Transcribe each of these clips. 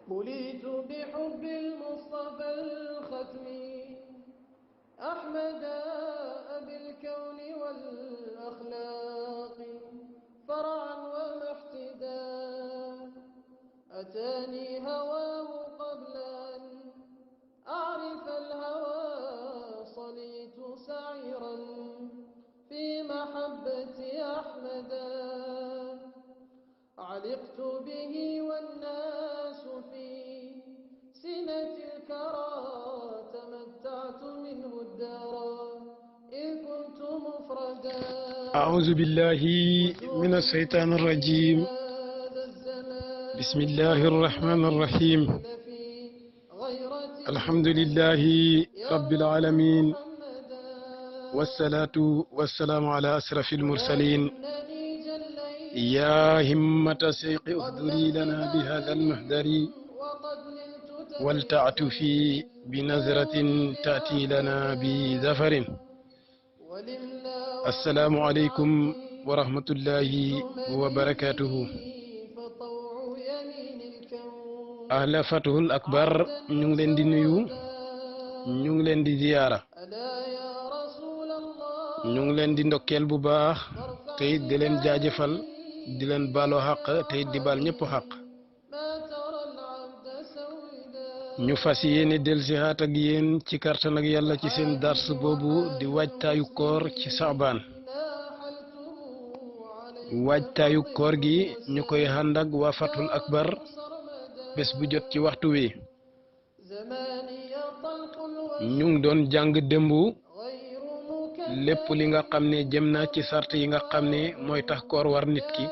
بليت بحب المصطفى الختم أحمد أبي الكون والأخلاق فرعا ومحتدا أتاني هواه قبل أن أعرف الهوى صليت سعيرا في محبة أحمدا علقت به والناس في سنة الكرى تمتعت منه الدارا إذ كنت مفردا أعوذ بالله من الشيطان الرجيم بسم الله الرحمن الرحيم الحمد لله رب العالمين والصلاة والسلام على أشرف المرسلين يا همة الشيخ اهدري لنا بهذا المهدر ولتعطفي بنظرة تأتي لنا بزفر السلام عليكم ورحمة الله وبركاته أهل فتح الأكبر نيغلين دي نيو نيغلين دي زيارة نيغلين دي ndokkel bu baax tay di len jaajefal di len balo xaq tay di bal ñepp xaq ñu fas yéene delsihaat ak yéen ci kartan ak yàlla ci seen dars boobu di waajtaayu koor ci saabaan waajtaayu koor gi ñu koy ànd ak waa Fathul Akbar bés bu jot ci waxtu wi ñu ngi doon jàng démb lépp li nga xam ne jëm na ci sart yi nga xam ne mooy tax koor war nit ki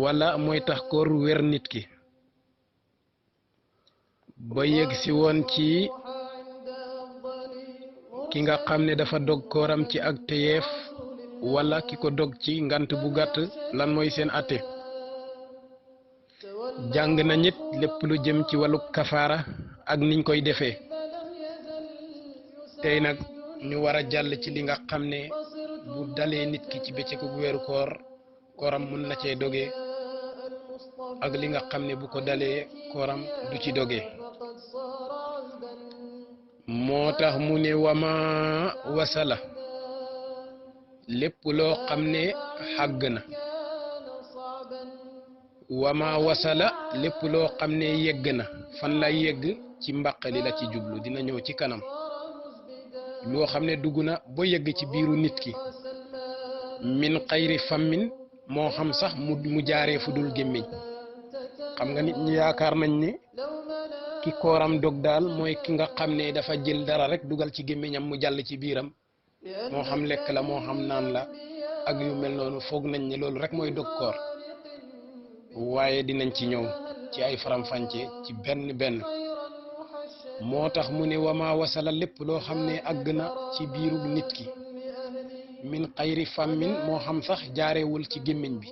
wala mooy tax koor wér nit ki ba yegg si woon ci ki nga xam ne dafa dog kooram ci ak teyeef wala ki ko dog ci ngant bu gàtt lan mooy seen atte jàng na ñit lépp lu jëm ci wàllu kafaara ak niñ koy defee tey nag ñu war a jàll ci li nga xam ne bu dalee nit ki ci bëccëgu weeru koor kooram mun na cee doge ak li nga xam ne bu ko dalee kooram du ci doge moo tax mu ne wama wasala lépp loo xam ne xàgg na wama wasala lépp loo xam ne yegg na fan lay yegg ci mbaqali la ci jublu dina ñëw ci kanam loo xam ne dugg na ba yegg ci biiru nit ki min xayri fammin moo xam sax mu jaaree fu dul gémmiñ xam nga nit ñi yaakaar nañ ne ki kooram dog daal mooy ki nga xam ne dafa jël dara rek dugal ci gémmiñam mu jàll ci biiram moo xam lekk la moo xam naan la ak yu mel noonu foog nañ ne loolu rek mooy dog koor waaye dinañ ci ñëw ci ay faram-fàcce ci benn moo tax mu ne wama wasala lépp loo xam ne àgg na ci biiru nit ki min xayri fammin moo xam sax jaarewul ci gémmiñ bi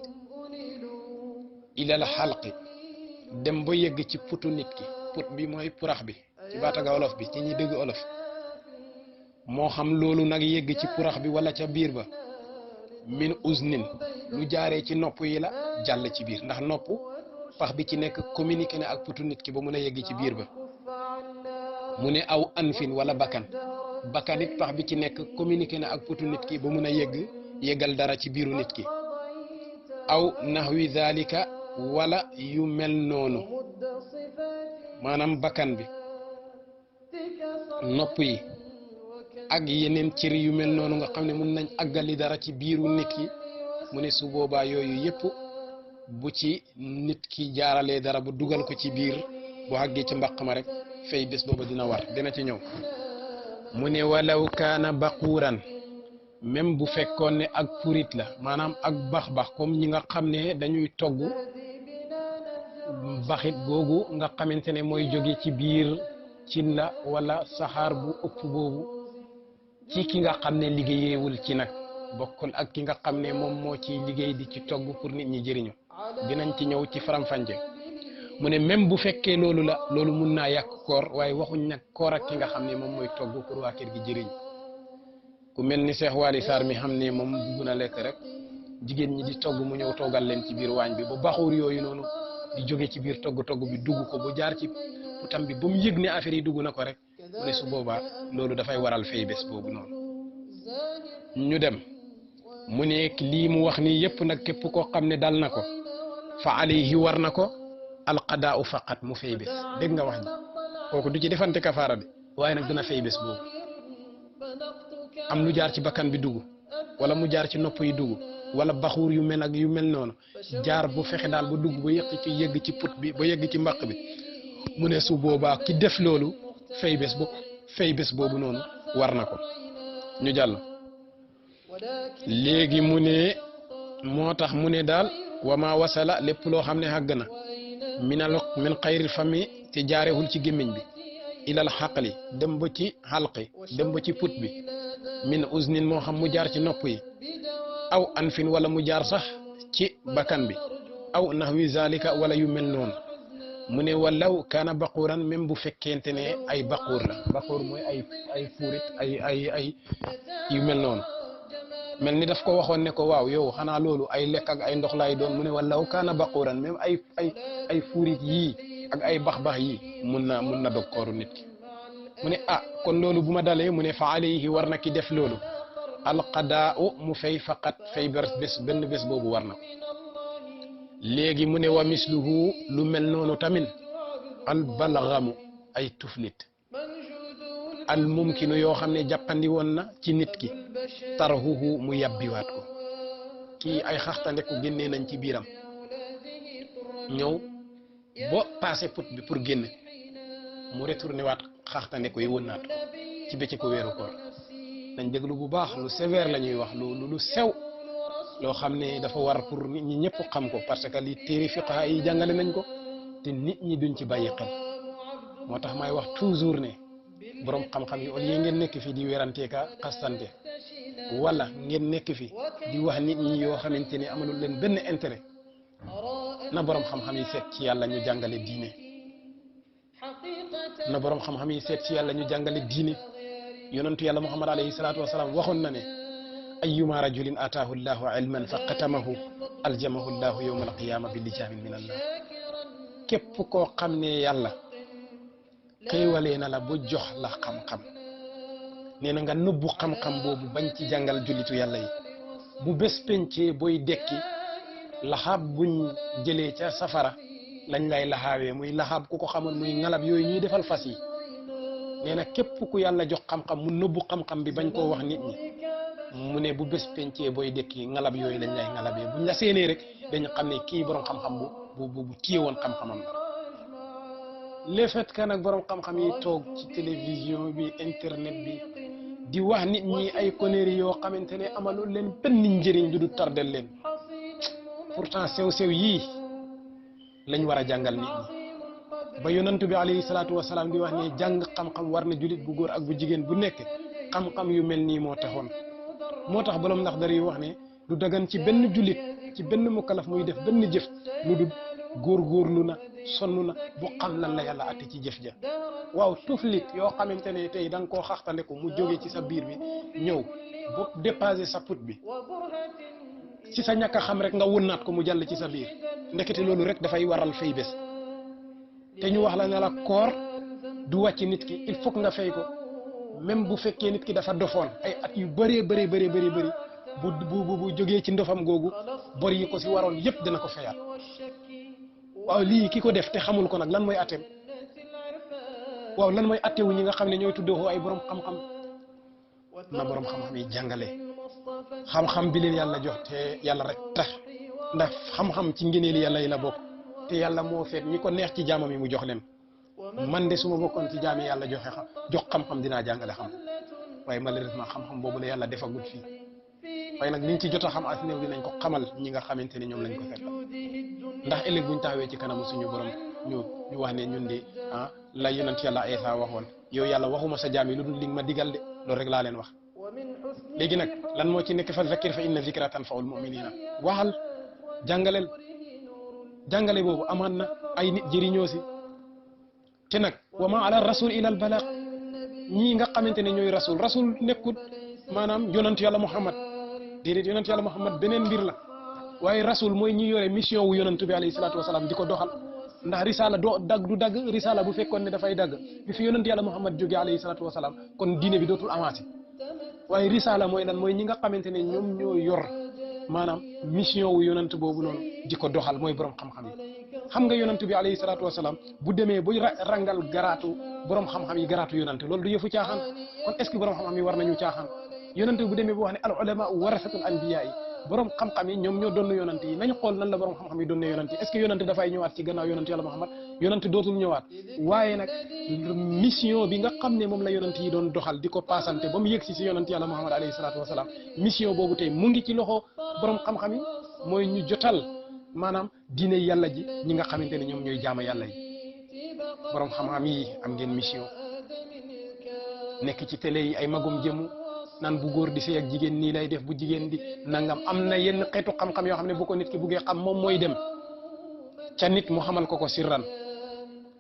ilal xalqi dem ba yegg ci putu nit ki put bi mooy purax bi ci baataga olof bi ci ñi dëgg olof moo xam loolu nag yegg ci purax bi wala ca biir ba min uznin lu jaaree ci nopp yi la jàll ci biir ndax nopp pax bi ci nekk communiqué na ak putu nit ki ba mun a yegg ci biir ba mu ne aw anfin wala bakkan it pax bi ci nekk communiqué na ak putu nit ki ba mun a yeggal dara ci biiru nit ki aw nahwi zalika wala yu mel noonu maanaam bakkan bi nopp yi ak yeneen cër yu mel noonu nga xam ne mun nañ àggali dara ci biiru nit ki mu ne su boobaa yooyu yëpp bu ci nit ki jaaralee dara bu dugal ko ci biir bu àggee ci mbaq ma rek fay bés booba dina war dina ci ñëw mu ne walaw kaana baquuran même bu fekkoon ne ak purit la maanaam ak bax comme ñi nga xam ne dañuy togg baxit googu nga xamante ne mooy jóge ci biir cin la wala saxaar bu ëpp boobu ci ki nga xam ne liggéeyewul ci nag bokkul ak ki nga xam ne moom moo ci liggéey di ci togg pour nit ñi jëriñu dinañ ci ñëw ci faram-fàcce mu ne même bu fekkee loolu la loolu mun naa yàq koor waaye waxuñ nag koor ak ki nga xam ne moom mooy togg pour waa kër gi jëriñ ku mel ni Cheikh Wali Sarr mi xam ne moom bugg na lekk rek jigéen ñi di togg mu ñëw toggal leen ci biir waañ bi ba baxuur yooyu noonu di jóge ci biir togg bi dugg ko bu jaar ci putam bi ba mu yëg ne affaire yi dugg na ko rek mu ne su boobaa loolu dafay waral fay bés boobu noonu ñu dem mu ne lii mu wax nii yëpp nag képp koo xam ne dal na ko fa alayhi war na ko alqadaa faqat mu fay bés dégg nga wax ji kooku du ci defante kafaara bi waaye nag dina fay bés boobu am lu jaar ci bakkan bi dugg wala mu jaar ci nopp yi dugg wala baxuur yu mel ak yu mel noonu jaar bu fexe daal ba dugg ba yegg ci put bi ba yegg ci mbaq bi mu ne su boobaa ki def loolu fay bés boobu noonu war na ko ñu jàll léegi mu ne moo tax mu ne daal wama wasala lépp loo xam ne xàgg na min xayril fami te jaarewul ci gémmiñ bi ilal xaqli dem ba ci xalqi dem ba ci put bi min usnin moo xam mu jaar ci nopp yi aw anfin wala mu jaar sax ci bakkan bi aw nahwi zalika wala yu mel noonu mu ne walaw kaana baquuran même bu fekkente ne ay baquur la baquur mooy ay fuurit ay yu mel noonu mel ni daf ko waxoon ne ko waaw yow xanaa loolu ay lekk ak ay ndox laay doon mu ne walaw kaana baquuran même ay fuurit yii ak ay bax yii mun na dog kooru nit ki mu ne kon loolu bu ma dalee mu ne fa alayhi war na ki def loolu alqadaa mu fay faqat fay benn bés boobu war na ko léegi mu ne wa misluhu lu mel noonu tamit al balgamu ay tuflit al mumkinu yoo xam ne jàppandi woon na ci nit ki tarahuhu mu yabbiwaat ko kii ay xaxtandeku génnee nañ ci biiram ñëw ba passé put bi pour génn mu retourné waat xaxtandeku yi wënnaat ko ci bëccëgu weeru koor nañ déglu bu baax lu sévère la ñuy wax lu sew loo xam ne dafa war pour nit ñi ñëpp xam ko parce que li téere fiqha yi jàngale nañ ko te nit ñi duñ ci bàyyi xel moo tax may wax toujours ne borom xam-xam yi au lieu ngeen nekk fi di weranteeka xastante wala ngeen nekk fi di wax nit ñi yoo xamante ne amalul leen benn intérêt na borom xam-xam yi seet ci yàlla ñu jàngale diine na borom xam-xam yi seet ci yàlla ñu jàngale diine yonentu yàlla muhammad alayhi salaatu wasalaam waxoon na ne ayyuma rajulin ataahu llahu ilman fa qatamahu aljamahu llahu yawma alqiyama bi lijaamin min annar képp koo xam ne yàlla xéewalee na la bu jox la xam-xam nee na nga nëbbu xam-xam boobu bañ ci jàngal jullitu yàlla yi bu bés pencee booy dekki laxaab buñ jëlee ca safara lañ lay laxaawee muy laxaab ku ko xamoon muy ngalab yooyu ñuy defal fas yi nee na képp ku yàlla jox xam-xam mu nëbbu xam-xam bi bañ koo wax nit ñi mu ne bu bés pencee booy dekki ngalab yooyu lañ lay ngalabee buñ la séenee rek dañu xam ne kii borom xam-xam bu téye woon xam-xamam le fait que nag borom xam-xam yi toog ci télévision bi internet bi di wax nit ñi ay conneries yoo xamante ne amalul leen benn njëriñ du tardel leen pourtant sew-sew yii lañ war a jàngal nit ñi ba yonantu bi alayhi salaatu wasalaam di wax ne jàng xam-xam war na julit bu góor ak bu jigéen bu nekk xam-xam yu mel nii moo taxoon moo tax borom ndax dara yu wax ne du dagan ci benn julit ci benn mukallaf muy def benn jëf lu dul góorgóorlu na sonn na bu xam lan la yàlla atti ci jëf ja waaw tuflit yoo xamante ne tey da nga koo xaxtandeku mu jóge ci sa biir bi ñëw ba dépassé sa put bi ci sa ñàkk a xam rek nga wënnaat ko mu jàll ci sa biir ndekete loolu rek dafay waral fay bés te ñu wax la ne la koor du wàcc nit ki il faut que nga fay ko même bu fekkee nit ki dafa dofoon ay at yu bëree bëri bu jógee ci ndofam googu bor yi ko si waroon yëpp dina ko fayaat waaw lii ki ko def te xamul ko nag lan mooy atteem waaw lan mooy attewu ñi nga xam ne ñooy tuddoo ay borom xam-xam na borom xam-xam yi jàngale xam-xam bi leen yàlla jox te yàlla rek tax ndax xam-xam ci ngëneeli yàlla yi la bokk te yàlla moo feet ñi ko neex ci jaamam yi mu jox leen man de su ma bokkoon ci jaam yi yàlla jox xam-xam dinaa jàngale xam waaye malheureusement xam-xam boobu la yàlla defagul fii waaye nag liñ ci jot a xam as néew dinañ ko xamal ñi nga xamante ne ñoom lañ ko fekk ndax ëllëg buñ taxawee ci kanamu suñu borom ñu wax ne ñun de la yonent yàlla Isa waxoon yow yàlla waxuma sa jaam yi lu dul li nga ma digal de loolu rek laa leen wax léegi nag lan moo ci nekk fa zakkir fa inna zikra tanfaul muminina waxal jàngaleel jàngale boobu amaan na ay nit jëriñoo si te nag wa ma ala rasul ila al balagh ñii nga xamante ne ñooy rasul nekkut maanaam yonent yàlla Muhammad déedéet yonent yàlla Muhammad beneen mbir la waaye rasul mooy ñi yore mission wu yonent bi alayhi salaatu wasalaam di ko doxal ndax risala du dagg risala bu fekkoon ne dafay dagg bi fi yonent yàlla Muhammad jóge alayhi salatu wasalaam kon diine bi dootul avancé waaye risala mooy lan mooy ñi nga xamante ne ñoom ñoo yor maanaam mission wu yonent boobu noonu di ko doxal mooy borom xam-xam yi xam nga yonent bi alayhi salatu wasalaam bu demee buy rangal garaatu borom xam-xam yi garaatu yonent loolu du yëfu caaxaan kon est ce que borom xam-xam yi war nañu caaxaan yonent bu demee bu wax ne al ulama warasatul anbiya yi borom xam-xam yi ñoom ñoo doon yonent yi nañu xool nan la borom xam-xam yi doon yonent yi est ce que yonent dafay ñëwaat ci gannaaw yonent yàlla Muhammad yonent dootul ñëwaat waaye nag mission bi nga xam ne moom la yonent yi doon doxal di ko paasante ba mu yëg si yonent yàlla Muhammad alayhi salatu wasalaam mission boobu tey mu ngi ci loxo borom xam-xam yi mooy ñu jotal maanaam diine yàlla ji ñi nga xamante ne ñoom ñooy jaama yàlla yi borom xam-xam yi am ngeen mission nekk ci télé yi ay magum jëmu nan bu góor di sëy ak jigéen nii lay def bu jigéen di nangam am na yenn xeetu xam-xam yoo xam ne bu ko nit ki buggee xam moom mooy dem ca nit mu xamal ko sirran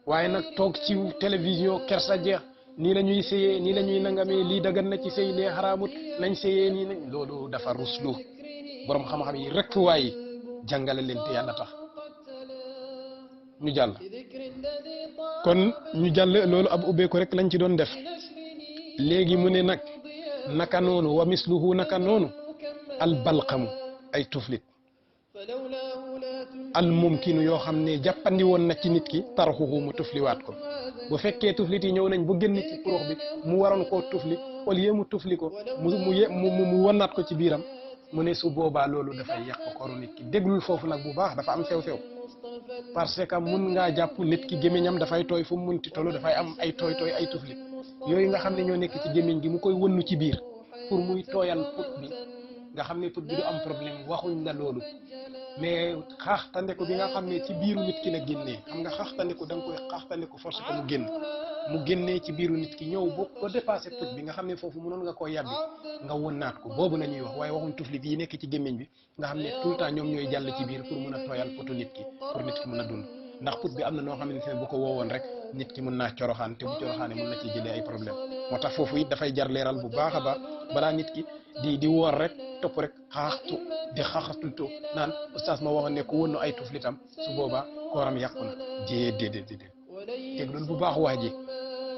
waaye nag toog ci télévision kersa jeex nii la ñuy sëyee nii la ñuy nangamee lii dagan na ci sëy lee xaraamut nañ sëyee nii nañ loolu dafa ruslu borom xam-xam yi rek waaye jàngale leen te yàlla tax ñu jàll kon ñu jàll loolu ab ubbeeku rek lañ ci doon def léegi mu ne nag naka noonu wa misluhu naka noonu al balqamu ay tuflit al mumkinu yoo xam ne jàppandi woon na ci nit ki tarxuhu mu tufliwaat ko bu fekkee tuflit yi ñëw nañ bu génn ci purux bi mu waroon koo tufli au lieu mu tufli ko mu wannaat ko ci biiram mu ne su boobaa loolu dafay yàq koru nit ki déglul foofu nag bu baax dafa am sew-sew parce que mun ngaa jàpp nit ki gémmiñam dafay tooy fu mu munti tollu dafay am ay tooy ay tuflit yooyu nga xam ne ñoo nekk ci gémmiñ gi mu koy wënnu ci biir pour muy tooyal put bi nga xam ne put bi du am problème waxuñ la loolu mais xaaxtandiku bi nga xam ne ci biiru nit ki la génnee xam nga xaaxtandiku da nga koy xaaxtandiku force ko mu génnee ci biiru nit ki ñëw ba dépassé put bi nga xam ne foofu mënoon nga koo yàbbi nga wënnaat ko boobu la ñuy wax waaye waxuñ tuflit yi nekk ci gémmiñ bi nga xam ne tout le temps ñoom ñooy jàll ci biir pour mun a tooyal putu nit ki pour nit ki mun a dund ndax put bi am na noo xamante ne bu ko woowoon rek nit ki mën naa coroxaan te bu coroxaane mën na ci jëlee ay problème moo tax foofu it dafay jar leeral bu baax a baax balaa nit ki di woor rek topp rek xaaxatu naan oustaz ma waxoon ne ko wënnu ay tuflitam su boobaa kooram yàqu na déedéet dégg loolu bu baax waa ji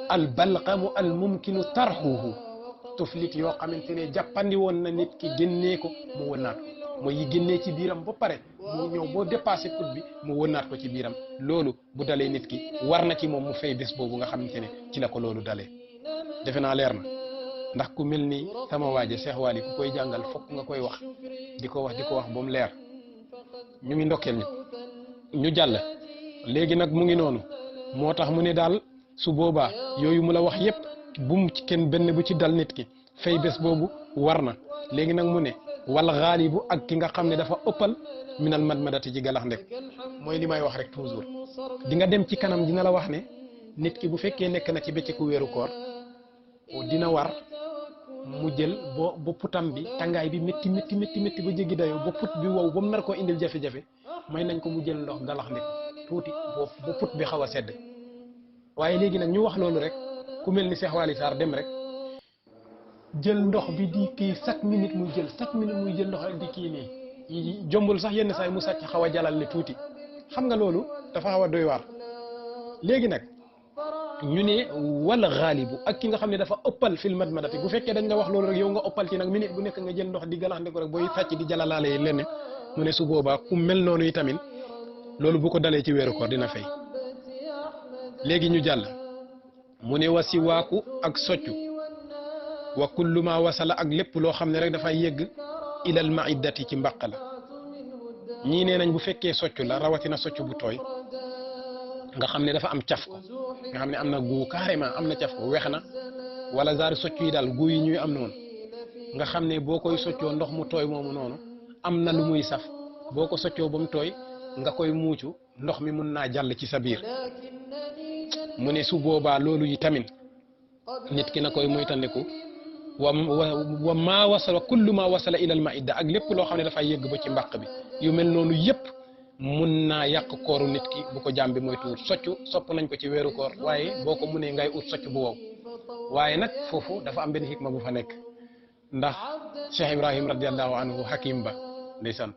al balqamu al mumkinu tarxuhu tuflit yoo xamante ne jàppandi woon na nit ki génnee ko mu wënnaat ko mooy yi génnee ci biiram ba pare mu ñëw boo dépassé put bi mu wënnaat ko ci biiram loolu bu dalee nit ki war na ci moom mu fay bés boobu nga xamante ne ci la ko loolu dalee defe naa leer na ndax ku mel ni sama waaje Cheikh Waly ku koy jàngal fokk nga koy wax di ko wax ba mu leer ñu ngi ndokkeel ñu jàll léegi nag mu ngi noonu moo tax mu ne daal su boobaa yooyu mu la wax yépp bu mu ci kenn benn bu ci dal nit ki fay bés boobu war na léegi nag mu ne wal xaalibu ak ki nga xam ne dafa ëppal minal madmadati ci galax ndek mooy li may wax rek toujours di nga dem ci kanam dina la wax ne nit ki bu fekkee nekk na ci bëccëgu weeru koor dina war mu jël ba putam bi tàngaay bi métti ba jéggi dayoo ba put bi wow ba mu nar koo indil jafe-jafe may nañ ko mu jël ndox galax ndek tuuti ba put bi xaw a sedd waaye léegi nag ñu wax loolu rek ku mel ni Cheikh Waly Sarr dem rek jël ndox bi di kii chaque minute muy jël ndox rek di kii nii jombul sax yenn saay mu sàcc xaw a jalal ne tuuti xam nga loolu dafa xaw a doy waar léegi nag ñu ne wala xaalibu ak ki nga xam ne dafa ëppal fil madmadati bu fekkee dañ la wax loolu rek yow nga ëppal ci nag minute bu nekk nga jël ndox di galax ko rek booy sàcc di jalalaale yi lenn mu ne su boobaa ku mel noonu yi tamit loolu bu ko dalee ci weeru koor dina fay léegi ñu jàll mu ne wasi waaku ak soccu wa kullu ma wasala ak lépp loo xam ne rek dafay yegg ilal ma'iddati ci mbaq la ñii nee nañ bu fekkee soccu la rawatina soccu bu tooy nga xam ne dafa am caf ko nga xam ne am na gu carrément am na caf ko weex na wala zaari soccu yi daal gu yi ñuy am noonu nga xam ne boo koy soccoo ndox mu tooy moomu noonu am na lu muy saf boo ko soccoo ba mu tooy nga koy muucu ndox mi mun naa jàll ci sa biir mu ne su boobaa loolu yi tamit nit ki na koy moytandiku wa maa wasala kullu maa wasala ilal maidda ak lépp loo xam ne dafay yëgg ba ci mbàq bi yu mel noonu yëpp mun naa yàq kooru nit ki bu ko jàmbi mooy tuur soccu sopp nañ ko ci weeru koor waaye boo ko munee ngay ut socc bu wow waaye nag foofu dafa am benn xikma bu fa nekk ndax Cheikh Ibrahim radiallahu anhu hakim ba ndeysaan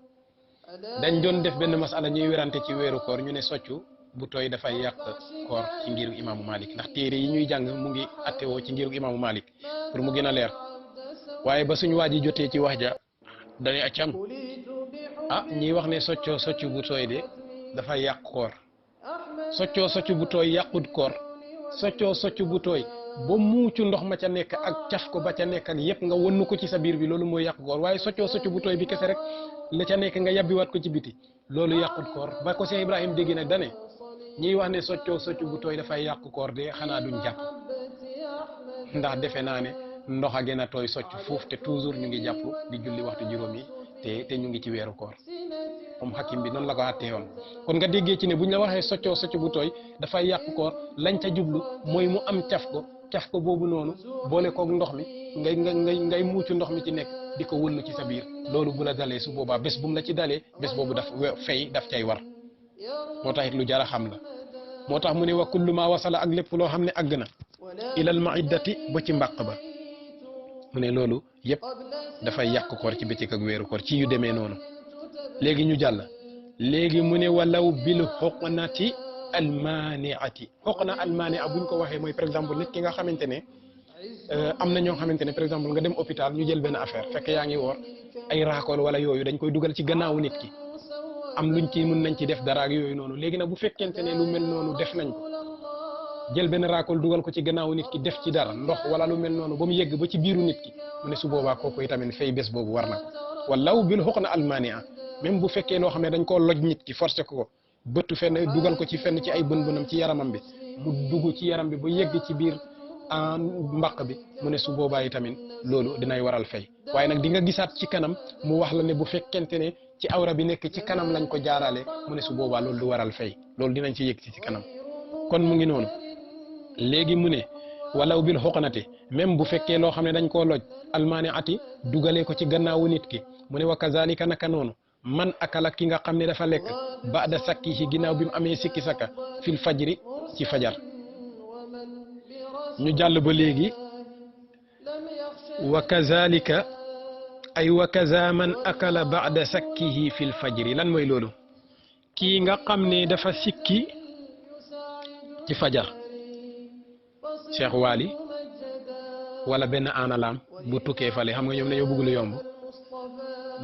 dañ doon def benn masala ñuy werante ci weeru koor ñu ne soccu bu tooy dafay yàq koor ci ngiru imaamu Malik ndax téere yi ñuy jàng mu ngi attewoo ci ngiru imaamu Malik pour mu gën a leer waaye ba suñu waa ji jotee ci wax ja dañuy accam ñiy wax ne socc bu tooy de dafay yàq koor socc bu tooy yàqut koor socc bu tooy ba muucu ndox ma ca nekk ak caf ko ba ca nekk ak yëpp nga wënnu ko ci sa biir bi loolu mooy yàq koor waaye socc bu tooy bi kese rek la ca nekk nga yabbiwaat ko ci biti loolu yàqut koor ba ko Cheikh Ibrahim dégg nag dane ñiy wax ne socc bu tooy dafay yàq koor de xanaa duñ jàpp ndax defe naa ne ndox a gën a tooy socc fuuf te toujours ñu ngi jàpp di julli waxtu juróom yi te ñu ngi ci weeru koor moom xakim bi noonu la ko àttee woon kon nga déggee ci ne buñ la waxee socc bu tooy dafay yàq koor lañ ca jublu mooy mu am caf ko boobu noonu boole koog ndox mi ngay muucu ndox mi ci nekk di ko wëllu ci sa biir loolu bu la dalee su boobaa bés bu mu la ci dalee bés boobu daf cay war moo tax it lu jar a xam la moo tax mu ne wa kullu ma wasala ak lépp loo xam ne àgg na ilal ma'iddati ba ci mbàq ba mu ne loolu yëpp dafay yàq koor ci bëccëg ak weeru koor ci yu demee noonu léegi ñu jàll léegi mu ne walaw bil xuqnati almaniati xuqna almania buñ ko waxee mooy par exemple nit ki nga xamante ne am na ñoo xamante ne par exemple nga dem hôpital ñu jël benn affaire fekk yaa ngi woor ay raakool wala yooyu dañ koy dugal ci gannaawu nit ki am luñ ci mën nañ ci def dara ak yooyu noonu léegi nag bu fekkente ne lu mel noonu def nañ ko jël benn raakool dugal ko ci gannaawu nit ki def ci dara ndox wala lu mel noonu ba mu yegg ba ci biiru nit ki mu ne su boobaa kooku itamit fay bés boobu war na ko walaw bil xuqna almania même bu fekkee loo xam ne dañ koo loj nit ki forcé ko bëttu fenn dugal ko ci fenn ci ay bën-bënam ci yaramam bi mu dugg ci yaram bi ba yegg ci biir mbaq bi mu ne su boobaa yi tamit loolu dinay waral fay waaye nag di nga gisaat ci kanam mu wax la ne bu fekkente ne ci awra bi nekk ci kanam lañ ko jaarale mu ne su boobaa loolu du waral fay loolu dinañ ci yegg ci kanam kon mu ngi noonu léegi mu ne walaw bil xuqnati même bu fekkee loo xam ne dañ koo loj almaani ati dugalee ko ci gannaawu nit ki mu ne wa kazalika naka noonu man akala ki nga xam ne dafa lekk baada sakki ci ginnaaw bi mu amee sikki sakka fil fajri ci fajar ñu jàll ba léegi wa kazalika ay wa kaza man akala baada sakkihi fil fajri lan mooy loolu kii nga xam ne dafa sikki ci fajar Cheikh Wali wala benn analam bu tukkee fale xam nga ñoom dañoo bëgg lu yomb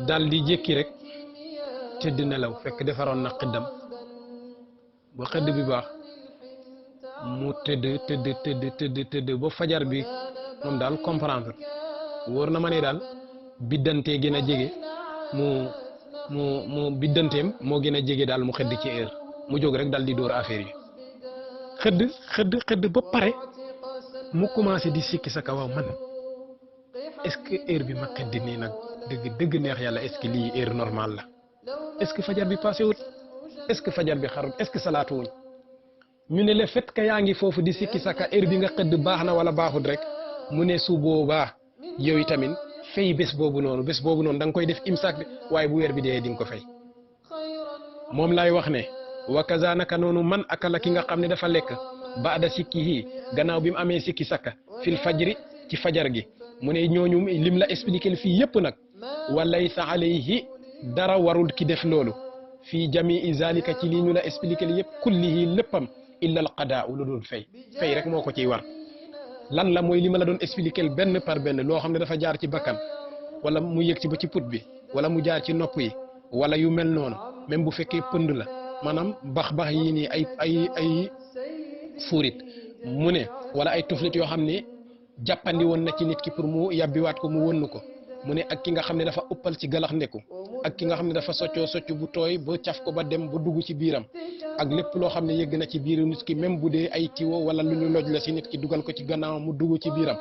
dal di jékki rek tëdd nelaw fekk defaroon na xëddam ba xëdd bi baax mu tëdd ba fajar bi moom daal comprendre wóor na ma ne daal biddantee gën a jege mu biddanteem moo gën a jege daal mu xëdd ci heure mu jóg rek dal di dóor affaire yi xëdd ba pare mu commencé di sikki sa kaw man est-ce que heure bi ma xëdd nii nag dëgg neex yàlla est-ce que lii heure normale la est-ce que fajar bi passé wut est-ce que fajar bi xarut est-ce que salaatu wuñ ñu ne le fait que yaa ngi foofu di sikki saka heure bi nga xëdd baax na wala baaxut rek mu ne su boobaa yow tamit fay bés boobu noonu da nga koy def imsaak de waaye bu weer bi dee di nga ko fay moom lay wax ne wa kaza naka noonu man akala ki nga xam ne dafa lekk baada sikkihi gannaaw bi mu amee sikki sakka fil fajri ci fajar gi mu ne ñooñu lim la expliqué fii yëpp nag walaysa alayhi dara warul ki def loolu fii jamii zalika ci lii ñu la expliqué yëpp kullihi léppam illa al qadaa lu dul fay rek moo ko ciy war lan la mooy li ma la doon expliqué benn par benn loo xam ne dafa jaar ci bakkan wala mu yëg ci ba ci put bi wala mu jaar ci nopp yi wala yu mel noonu même bu fekkee pënd la maanaam bax yii nii ay fuurit mu ne wala ay tuflit yoo xam ne jàppandi woon na ci nit ki pour mu yàbbiwaat ko mu wënn ko mu ne ak ki nga xam ne dafa uppal ci galax ndeku ak ki nga xam ne dafa socc bu tooy ba caf ko ba dem ba dugg ci biiram ak lépp loo xam ne yëgg na ci biiru nit ki même bu dee ay tiwo wala lu ñu loj la si nit ki dugal ko ci gannaaw mu dugg ci biiram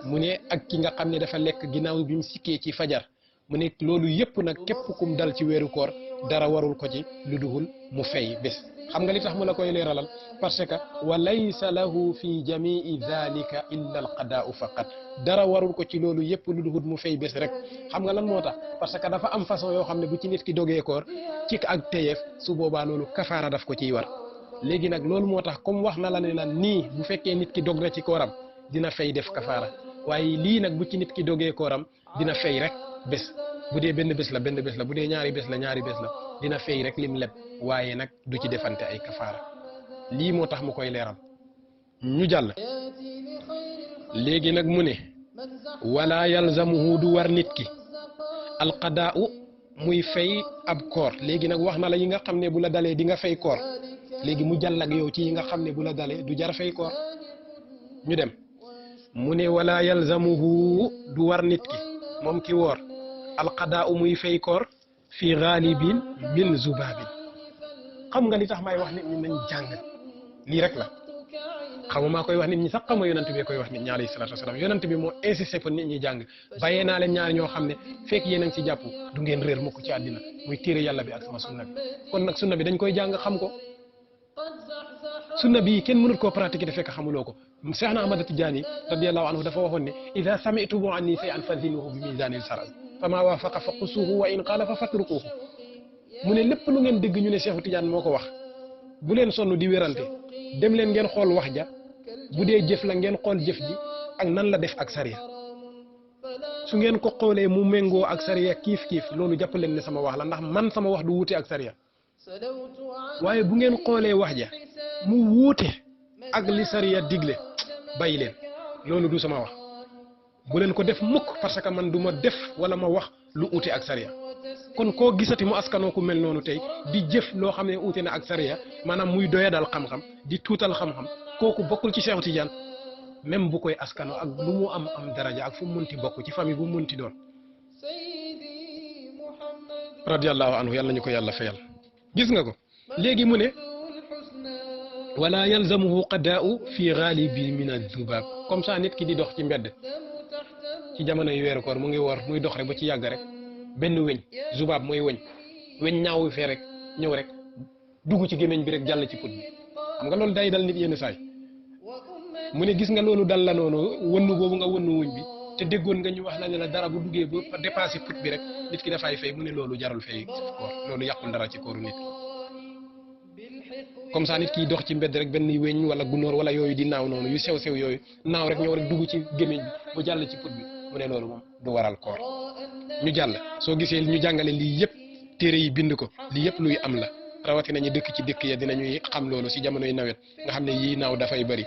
mu ne ak ki nga xam ne dafa lekk ginnaaw bi mu sikkee ci fajar mu ne loolu yëpp nag képp kum dal ci weeru koor dara warul ko ci lu duhul mu fay bés xam nga li tax mu la koy leeralal parce que wa laysa lahu fi jamii dhalika illa al qadaa'u faqat dara warul ko ci loolu yëpp lu duhul mu fay bés rek xam nga lan moo tax parce que dafa am façon yoo xam ne bu ci nit ki dogee koor ci ak teyeef su boobaa loolu kafaara daf ko ciy war léegi nag loolu moo tax comme wax na la ne la nii bu fekkee nit ki dog na ci kooram dina fay def kafaara waaye lii nag bu ci nit ki dogee kooram dina fay rek bés bu dee benn bés la benn bés la bu dee ñaari bés la ñaari bés la dina fay rek lim leb waaye nag du ci defante ay kafaara lii moo tax mu koy leeral ñu jàll léegi nag mu ne wala yalzamuhu du war nit ki alqadaa'u muy fay ab koor léegi nag wax na la yi nga xam ne bu la dalee di nga fay koor léegi mu jàll ak yow ci yi nga xam ne bu la dalee du jar fay koor ñu dem mu ne wala yalzamuhu du war nit ki moom ki woor alqadaa'u muy fay koor fi ghalibin min zubaabin xam nga li tax may wax nit ñi nañ jàng lii rek la xamu maa koy wax nit ñi sax xamu yonent bi koy wax nit ñi alayhi salaatu wasalaam yonent bi moo insisté pour nit ñi jàng bàyyee naa leen ñaar ñoo xam ne fekk yéen a ngi ci jàpp du ngeen réer mukk ci àddina muy téere yàlla bi ak sama sunna bi kon nag sunna bi dañ koy jàng xam ko sunna bi kenn mënut koo pratiquer te fekk xamuloo ko Seexna Ahmad Tijaani radiyallahu anhu dafa waxoon ne ida sami'tum anni shay'an fazinuhu bi miizanil shar'i fama waafaqa fa qusuuhu wa in qaala fa fatrukuuhu mu ne lépp lu ngeen dégg ñu ne Seexu Tijaan moo ko wax bu leen sonn di wérante dem leen ngeen xool wax ja bu dee jëf la ngeen xool jëf ji ak nan la def ak sariya su ngeen ko xoolee mu méngoo ak sariya kiif kiif loolu jàpp leen ne sama wax la ndax man sama wax du wuute ak sariya waaye bu ngeen xoolee wax ja mu wuute ak li sariya digle bàyyi leen loolu du sama wax bu leen ko def mukk parce que man du ma def wala ma wax lu uute ak sariya kon koo gisati mu askanoo ku mel noonu tey di jëf loo xam ne uute na ak sariya maanaam muy doyadal xam-xam di tuutal xam-xam kooku bokkul ci Seexu Tijaan même bu koy askanoo ak lu mu am daraja ak fu mu munti bokk ci famille bu mu munti doon radiyallahu anhu yàlla ñu ko yàlla fayal gis nga ko léegi mu ne wala yalzamuhu qadaa'u fi ghalibi min az-zubab comme ça nit ki di dox ci mbedd ci jamono yu weeru koor mu ngi woor muy dox rek ba ci yàgg rek benn weñ zubaab mooy weñ ñaawu fee rek ñëw rek dugg ci gémmiñ bi rek jàll ci put bi xam nga loolu day dal nit yenn saay mu ne gis nga loolu dal la noonu wënnu boobu nga wënnu wuñ bi te déggoon nga ñu wax la ne la dara bu duggee ba dépassé put bi rek nit ki dafay fay mu ne loolu jarul fay koor loolu yàqul dara ci kooru nit ki comme ça nit ki dox ci mbedd rek benn weñ wala gunóor wala yooyu di naaw noonu yu sew sew yooyu naaw rek ñëw rek dugg ci gémmiñ bi ba jàll ci put bi mu ne loolu moom du waral koor ñu jàll soo gisee ñu jàngale lii yëpp téere yi bind ko lii yëpp luy am la rawatina ñu dëkk ci dëkk ya dinañuy xam loolu si jamonoy nawet nga xam ne yii naaw dafay bëri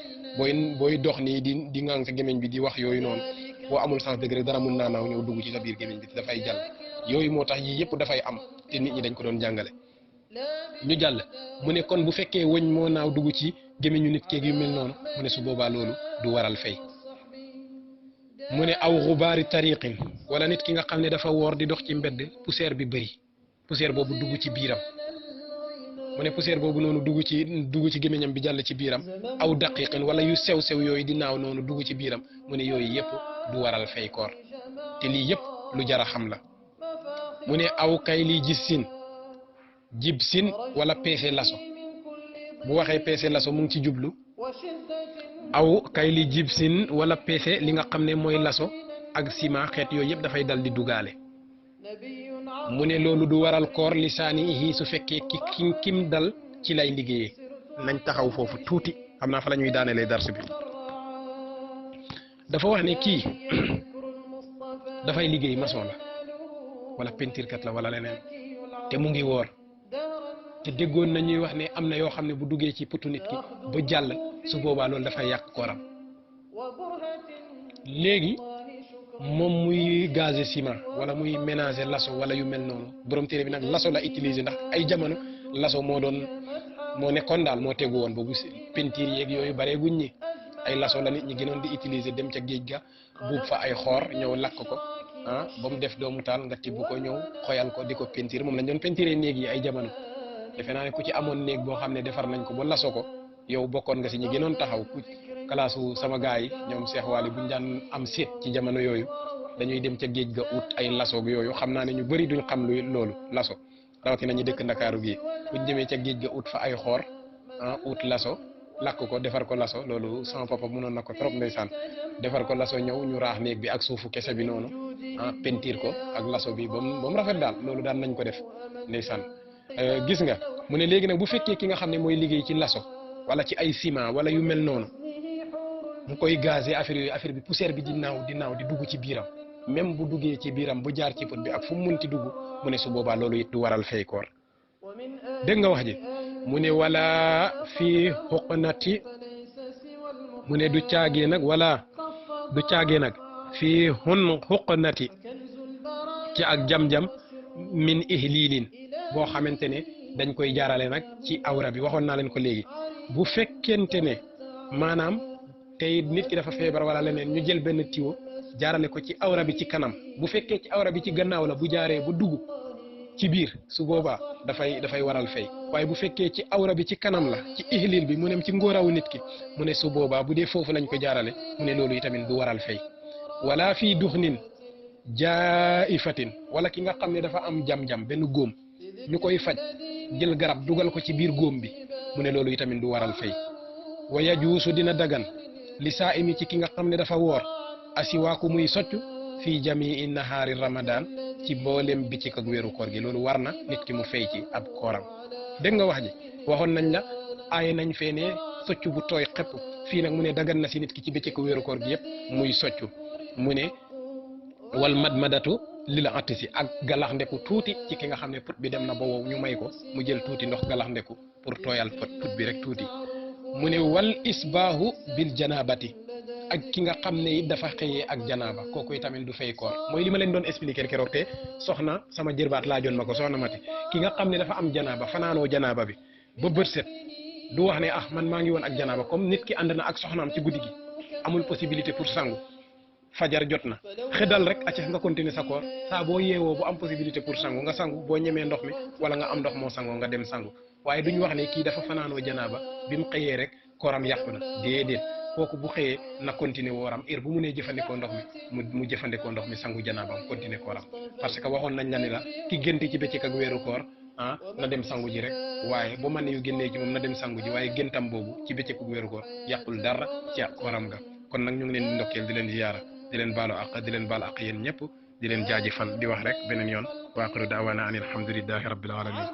booy dox nii di ngang sa gémmiñ bi di wax yooyu noonu boo amul sens dëgg rek dara mun naa naaw ñëw dugg ci sa biir gémmiñ bi dafay jàll yooyu moo tax yii yëpp dafay am te nit ñi dañ ko doon jàngale ñu jàll mu ne kon bu fekkee wëñ moo naaw dugg ci gémmiñu nit keeg yu mel noonu mu ne su boobaa loolu du waral fay mu ne aw xubaari tariqin wala nit ki nga xam ne dafa woor di dox ci mbedd poussière bi bëri poussière boobu dugg ci biiram mu ne poussière boobu noonu dugg ci gémmiñam bi jàll ci biiram aw daqiqin wala yu sew sew yooyu di naaw noonu dugg ci biiram mu ne yooyu yëpp du waral fay koor te lii yëpp lu jar a xam la mu ne aw kay lii gis sin jib sin wala peese laso bu waxee peese laso mu ngi ci jublu aw kay li jib sin wala peese li nga xam ne mooy laso ak ciment xeet yooyu yëpp dafay dal di dugaale mu ne loolu du waral koor lisaani su fekkee kim dal ci lay liggéeyee nañ taxaw foofu tuuti xam naa fa la ñuy daanelee dars bi dafa wax ne kii dafay liggéey maçon la wala peinture kat la wala leneen te mu ngi woor te déggoon nañuy wax ne am na yoo xam ne bu duggee ci putu nit ki ba jàll su boobaa loolu dafay yàq kooram léegi moom muy gazé ciment wala muy ménager laso wala yu mel noonu borom téere bi nag laso la utiliser ndax ay jamono laso moo nekkoon daal moo tegu woon boobu peinture yeeg yooyu bare guñ ñi ay laso la nit ñi gënoon di utiliser dem ca géej ga buub fa ay xoor ñëw lakk ko ba mu def doomu taal nga tibb ko ñëw xoyal ko di ko peinture moom lañ doon peinture néeg yi ay jamono defe naa ne ku ci amoon néeg boo xam ne defar nañ ko ba laso ko yow bokkoon nga si ñi gënoon taxaw ku kalaasu sama gars yi ñoom Cheikh Waly buñ daan am seet ci jamono yooyu dañuy dem ca géej ga ut ay laso yooyu xam naa ne ñu bëri duñ xam lu loolu laso rawatina ñu dëkk Ndakaaru gi buñ demee ca géej ga ut fa ay xoor ut laso lakk ko defar ko laso loolu sama papa mënoon na ko trop ndeysaan defar ko laso ñëw ñu raax néeg bi ak suufu kese bi noonu pentiir ko ak laso bi ba mu rafet daal loolu daan nañ ko def ndeysaan gis nga mu ne léegi nag bu fekkee ki nga xam ne mooy liggéey ci laso wala ci ay ciment wala yu mel noonu mu koy gazé affaire bi poussière bi di naaw di dugg ci biiram même bu duggee ci biiram bu jaar ci put bi ak fu mu munti dugg mu ne su boobaa loolu it du waral fay koor dégg nga wax ji mu ne wala fii xuqnati mu ne du caagee nag wala du caagee nag fii xun xuqnati ci ak jam-jam min ihlilin boo xamante ne dañ koy jaarale nag ci awra bi waxoon naa leen ko léegi bu fekkente ne maanaam tey nit ki dafa feebar wala leneen ñu jël benn tiwo jaarale ko ci awra bi ci kanam bu fekkee ci awra bi ci gannaaw la bu jaaree ba dugg ci biir su boobaa dafay waral fay waaye bu fekkee ci awra bi ci kanam la ci ihlil bi mu ne ci ngóorawu nit ki mu ne su boobaa bu dee foofu lañ ko jaarale mu ne loolu itamit du waral fay wala fii duxnin jaifatin wala ki nga xam ne dafa am jam-jam benn góom ñu koy faj jël garab dugal ko ci biir góom bi mu ne loolu itamit du waral fay wa yajuusu dina dagan li saa imi ci ki nga xam ne dafa woor asiwaaku muy soccu fii jamii nahaari ramadan ci mboolem bi ci ak weeru koor gi loolu war na nit ki mu fay ci ab kooram dégg nga wax ji waxoon nañ la aaye nañ fee ne soccu bu tooy xepp fii nag mu ne dagan na si nit ki ci bëccëgu weeru koor gi yëpp muy soccu mu ne wal madmadatu lil atisi ak galax ndeku tuuti ci ki nga xam ne put bi dem na ba wow ñu may ko mu jël tuuti ndox galax ndeku pour tooyal put bi rek tuuti mu ne wal isbaahu bil janabati ak ki nga xam ne it dafa xëyee ak janaaba kooku tamit du fay koor mooy li ma leen doon expliquer keroog te soxna sama jërbaat laajoon ma ko soxna Mati ki nga xam ne dafa am janaaba fanaanoo janaaba bi ba bët set du wax ne ah man maa ngi woon ak janaaba comme nit ki ànd na ak soxnaam ci guddi gi amul possibilité pour sangu fajar jot na xëdal rek acca nga continuer sa koor saa boo yeewoo bu am possibilité pour sangu nga sangu boo ñemee ndox mi wala nga am ndox moo sangoo nga dem sangu waaye duñ wax ne kii dafa fanaanoo janaaba bi mu xëyee rek kooram yàqu na déedéet kooku bu xëyee na continuer wooram heure bu mu nee jëfandikoo ndox mi mu jëfandikoo ndox mi sangu janaabam continuer kooram parce que waxoon nañ la ni la ki génte ci bëccëg ak weeru koor na dem sangu ji rek waaye bu man yu génnee ci moom na dem sangu ji waaye géntam boobu ci bëccëg ak weeru koor yàqul dara ci kooram nga kon nag ñu ngi leen di ndokkeel di leen ziyaara di leen baalu àq di leen baal àq yéen ñëpp di leen jaajëfal di wax rek beneen yoon wa axiru daawaana an alhamdulillahi rabbil alamin